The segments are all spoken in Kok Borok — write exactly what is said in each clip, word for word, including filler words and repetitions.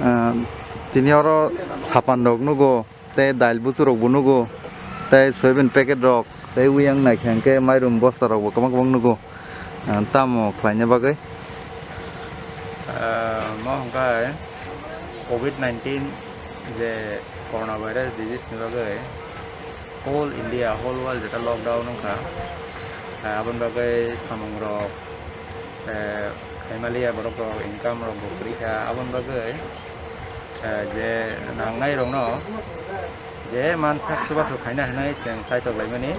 Ah, tini oro sapan rok nugo, tei dail buchu rok bo nugo, tei soyabin packet rok, tei uyang naikha hwnkhe mairum bosta rok bo kwbang kwbang nugo. Ah, tamo khlaina bagwi? Ah, mo hwnkhe covid nineteen je coronavirus disease ni bagwi whole India, whole world jeta lockdown wngkha. Ah, aboni bagwi samung rok, eh, khaimaliya borok rok, income rok bo kwrwi kha, aboni bagwi, eh, je nangnai rokno je man sak chubachu khaina hinwi chwng saitok laimani.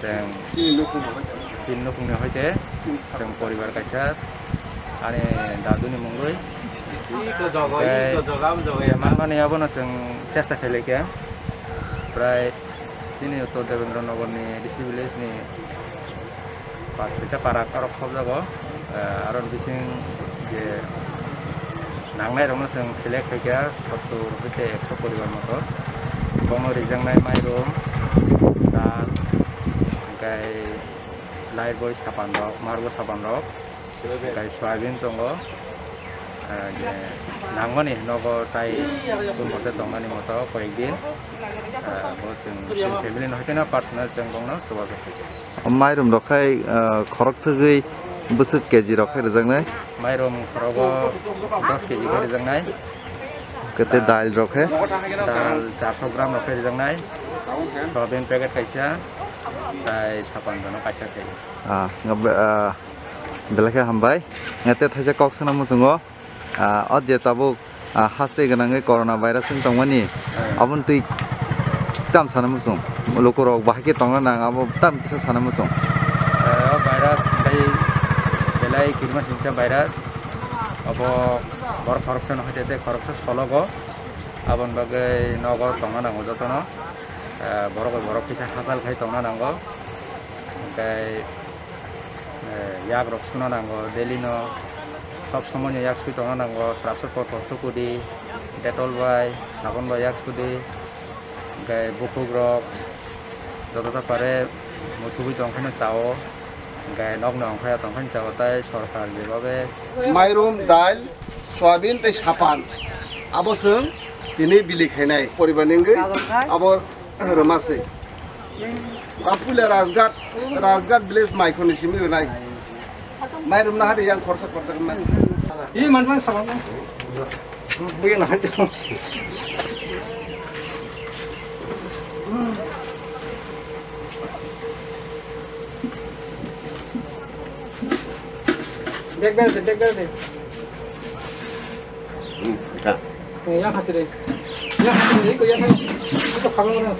Chwng chini nukhungni hoite chwng poribar kaisa ani daduni mungwi. Tei manmani abono chwng chesta khailai kha. Prai chini Uttor Devendra Nagar ni D C village ni Patrika para aro khobjago, eh, aro bising je nangnai rokno chwng select khaikha sottur hoite ekso poribar moto. Bono rijaknai mairum, dal, hwnkhe laiboi sapan rok, marbo sapan rok, hwnkhe soyabin tongo. Ah, je nangmani nogo tai tongmate tongnani moto koyekdin, ah, bo chwng, chwng family no hoiteno personal chwng bongno chubachu khaikha. O mairum rok khai, ah, khorok thwgwi bwswk K G rok khai rwjaknai? Mairum khorogo dos K G khai rwjaknai. Kete dal rok khe? Dal charso gram rok khai rwjaknai. Soyabin packet kaisa, tai sapan dono kaisa khai. Ah, nga be-, ah, belai khe hambai. Nga tei thaisa kok sana muchungo. Ah, o je tabuk, ah, haste gwnangwi corona virus wng tongmani, hmm, aboni twi tam sana muchung. Lukurok bahai khe tongna nang, abo tam kisa sana muchung. Eh, o virus tei belai kirima singcha virus. Obo borok khoroksa no hoite tei khoroksa sologo. Aboni bagwi nogo tongna nango jotono. Eh, borok bai borok kisa hachal khai tongna nango. Hwnkhe, eh, yak rok suna nango daily no, sob somoi no yak sui tongna nango, swrapsa kotor sukudi, Dettol bai, sabon bai yak sudi, hwnkhe bukhuk rok joto ta pare muchugui tong khe no chao, hwnkhe nok no ongkhai ya tong khe no chao, tai sorkar jebabe. Mairum, dal, soyabin tei sapan abo chwng tini bili khainai poribar ni wngwi abo rwma se. Kapuila Rajghat, Rajghat village Maikhoni simi rwnai. Mairum na hade yang khorsa khorsa khe man. Ih, man man sabang. Buya na hade. Bag bag de, bag bag de. Hmm, ka. Eh, ya khachire. Ya khachire, iko ya khachire. Iko sabang na.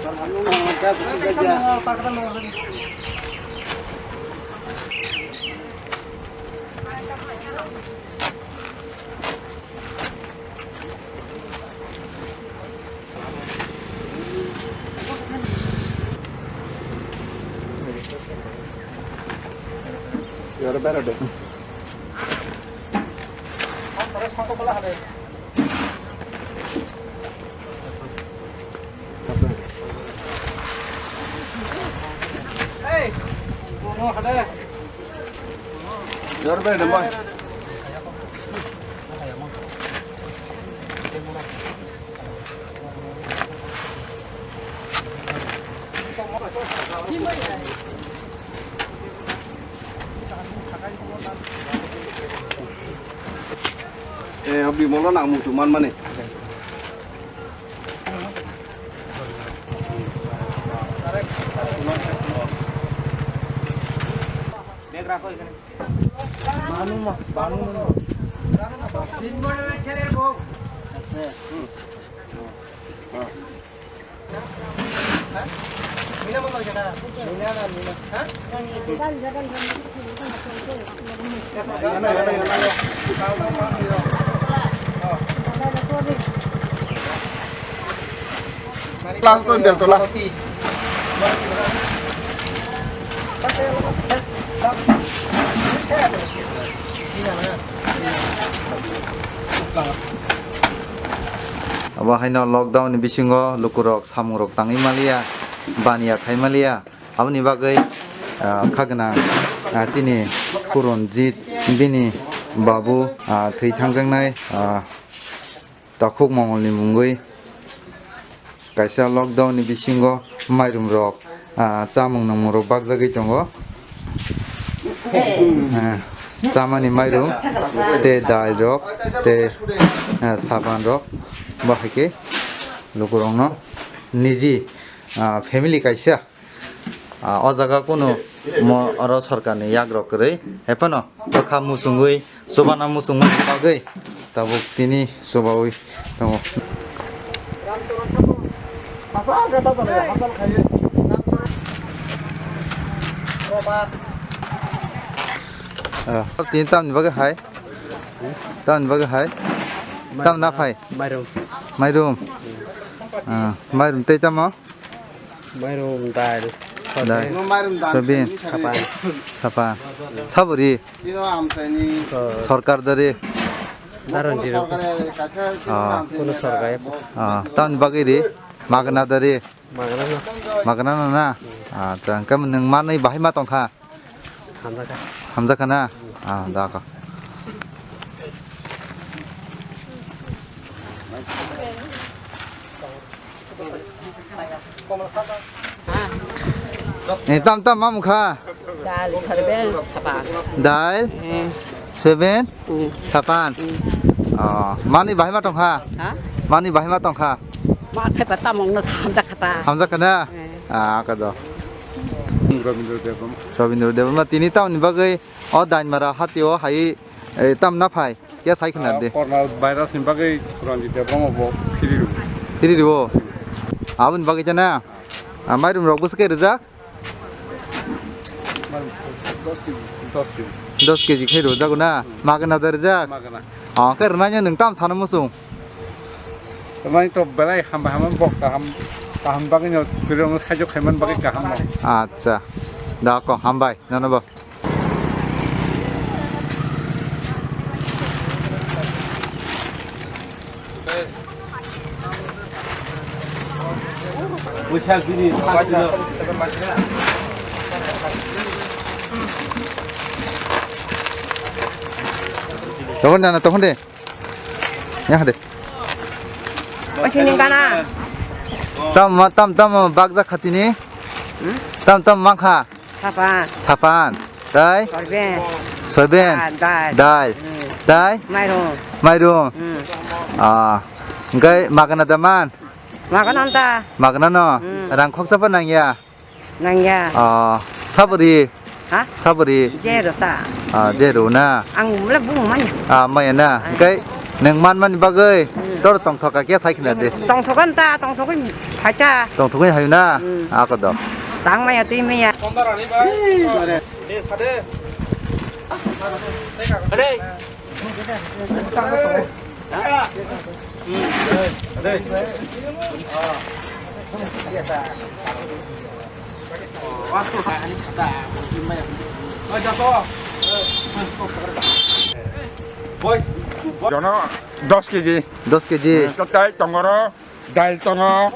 Yara bera de. Hey! Mono hade. Yara bera de, boy. Eh, abi molo nang mutu man mane. Bag rakho ekhane. Lang to bel to lang. Abo haino lockdown ni bisingo lukurok samungrok tangwi maliya, baniya khai maliya. Aboni bagwi, ah, kha gwnang, ah, chini Puranjit bini Babu, ah, thwi thangjaknai, ah, Takhuk Mongolni mungwi kaisa lockdown ni bisingo mairum rok, ah, chamung nungmung rok bakjagwi tongo. Ah, chamani mairum, tei dal rok, tei, ah, saban rok, bo hai khe lukurokno niji, ah, family kaisa. Ah, o jaga kunu mo-, oro sorkarni yagrok kwrwi, hai phano bwkha muchungwi, chubana muchungmani bagwi tabuk tini chubaui tongo. Ah, tini tamni bagwi hai? Tamni bagwi hai? Tam na phai? Mairum. Mairum? Ah, mairum tei tamo? Mairum dal. Dal. Soybean. Soybean. Sapan. Sapan. Saburi. Chino amchaini. Sorkar dari. Daron diro. Sorkar kaisa. Ah. Kuno sorkar. Ah, tamni bagwi ri. Magna dari. Magna no. Magna no na. Ah, tang kam nang manwi bahai ma tongkha. Hamjakha. Hamjakha na? Ah, da ka. Eh, tam tam ma mukha? Dal, soybean, sapan. Dal? Eh. Soybean? Hmm. Sapan? Hmm. Oh, mani bahai ma tongkha? Ha? Mani bahai ma tongkha? Ma khai pa tamong no hamjakha ta. Hamjakha na? Eh. Ah, ka do. Rabindra Debbarma. Rabindra Debbarma tini tamni bagwi o Dainmara hatio hai, eh, tam na phai? Kya sai khna de. Corona virus ni bagwi Ranjit Debbarma bo phiri rw. Phiri rw. Aboni bagwi jana. Ah, mairum rok bwswk khe rijak? Dos kg. Dos kg khe rwjago na? Hmm. Magna da rijak? Magna. Ah, khe rwnai nwng tam sana muchung? Rwnai to belai ham, ham bok kaham, kaham bagwi no kwrwng sajok khaiman bagwi kaham no. Acha. Da ko hambai, nono bo. Tokon jana, tokon de. Ya de. Masini kana. Tam, tam, tam, bakjak khatini. Hmm? Tam, tam, mangkha. Sapan. Sapan. Tei? Soybean. Soybean. Dal, dal. Dal. Hmm. Tei? Mairum. Mairum. Hmm. Ah. Hingke magana da man? Magana ta. Magana no? Hmm. Rang khoksa pa nangya? Nangya. Ah. Sabri. Ha? Sabri. Jero ta. Ah, jero na. Ang mula bung manya. Ah, maya na. Ah. Hingke Nwng manmani bagwi Hmm. doro tongthoka khe sai khna de. Tongthokan ta, tongthokwi phaita. Tongthokwi hayu na? Hmm. Ako do. Tang maya twi maya. Jono dos kg. Dos kg. Hmm, total tongoro, dal tongo,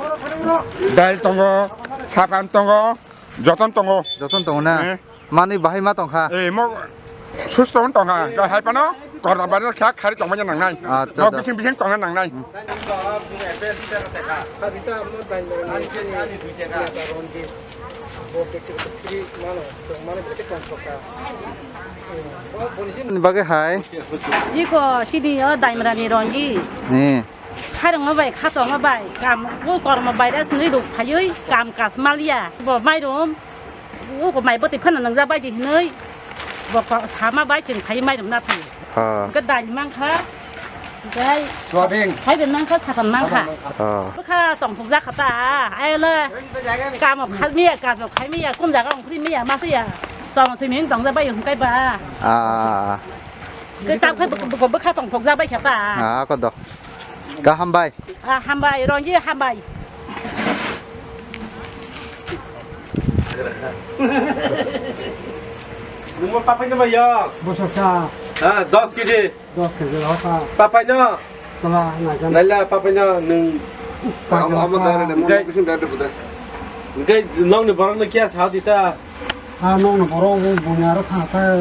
dal tongo, sapan tongo, joton tongo. Joton tongo na? Eh. Manwi bahai ma tongkha? Eh, mo susto wng tongkha. Hai phano korda bari kha khari tongmani nangnai. Acha, acha. Nok bising bising tongna nangnai. Bagwi hai. Iko sidi o Daimra ni Ronji. Ni. Khairokma bai, khatokma bai, kam, o kormo virus ni rok phaiwi kam kaj maliya. Bo mairum, o ko mai bwtwi phano nwngjak bai di hinwi, bo ko-, sama bai chwng phaiwi mairum na phaio. Ah. Hwnkhe dal mankha, hwnkhe hai, soyabin. Hai ben mankha, sapan mankha. Ah. Bwkha tongthok jak kha ta, ai le, kamo khaimiya, kamo khaimiya, kum jaga ongkhri miya, masiya, chong simi tongjak bai hwnkhe ba. Ah. Hwnkhe ta khai bwkha tongthok jak bai kha ta. Ah, kodo. Kaham bai. Ah, hambai, Ronji, hambai. Nungmo papai no bai yo. Bosok sa. Ah, dos kg. Dos kg lo sa. Papai no. Tola na jan. Naila papai no nung. Papai no. Gai, gai nong ni borok no kia sa di ta. Ah, nong ni borok bo bunya ro tha ta.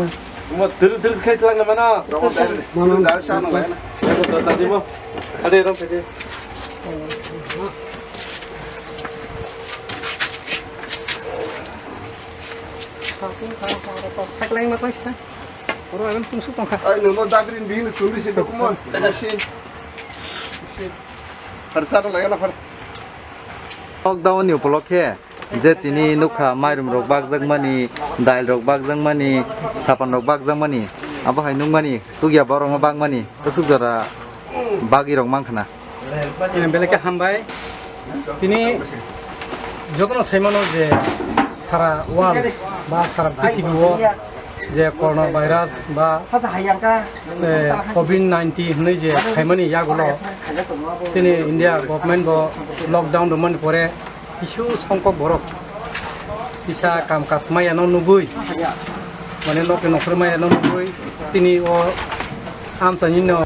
Mo tiru tiru khai tlang na mano. Romo dal, dal sa no lai na. Ko to tadi mo. Ade rom pede. Saklang ma tong sa. Oro agan pungsu tong kha. Ai no mo dabrin bihini tungri se dokumo. Sin. Sin. Har sa no lai na har. Lockdown ni upolokhe je tini nukha mairum rok bakjakmani, dail rok bakjakmani, sapan rok bakjakmani, abo hai nukmani, chukya borok no bakmani, bwswk jora bagwi rok mankha na. Eh, belai khe hambai. Tini jotono sai mano je sara world ba sara prithibi o je corona virus ba, eh, covid nineteen hinwi je phaimani yagulo chini India government bo lockdown rwmani pore kisu songkok borok kisa kam kaj maya no nugwi, mane nokni nokhrwi maya no nugwi chini o amchaini no,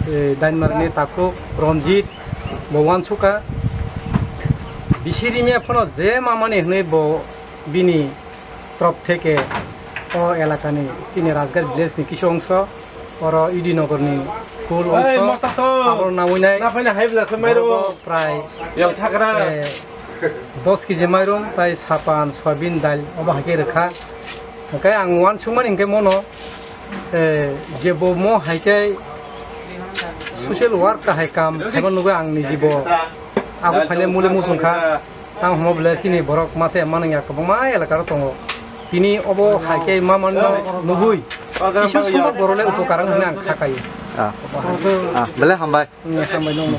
eh, Dainmarni takhuk Ranjit bo uansukha. Bisi rimya phano je mamani hinwi bo bini trop theke o elakani chini Rajgarh village ni kisu ongso, oro E D Nagar ni school ongso, mota to abo nawi nai. Na phaina hai bwlasa mairung. Prai, yang thagra, eh, dos kg mairung tai sapan soyabin dal obo hai khe rwkha. Hwnkhe ang uansukmani hwnkhe mono, eh, je bo mo hai khe social work ta hai kam khaiba nugwi ang ni jibo abo phainai muli muchung kha. Ang homo bwle chini borok masa manung ya kwbangma elaka ro tongo. Tini obo hai khe ma manno nugwi kisu songkok borok le upokar wng hwnwi ang kha khaio. Ah. Ah, bwle hambai. Hmm, hambai nung.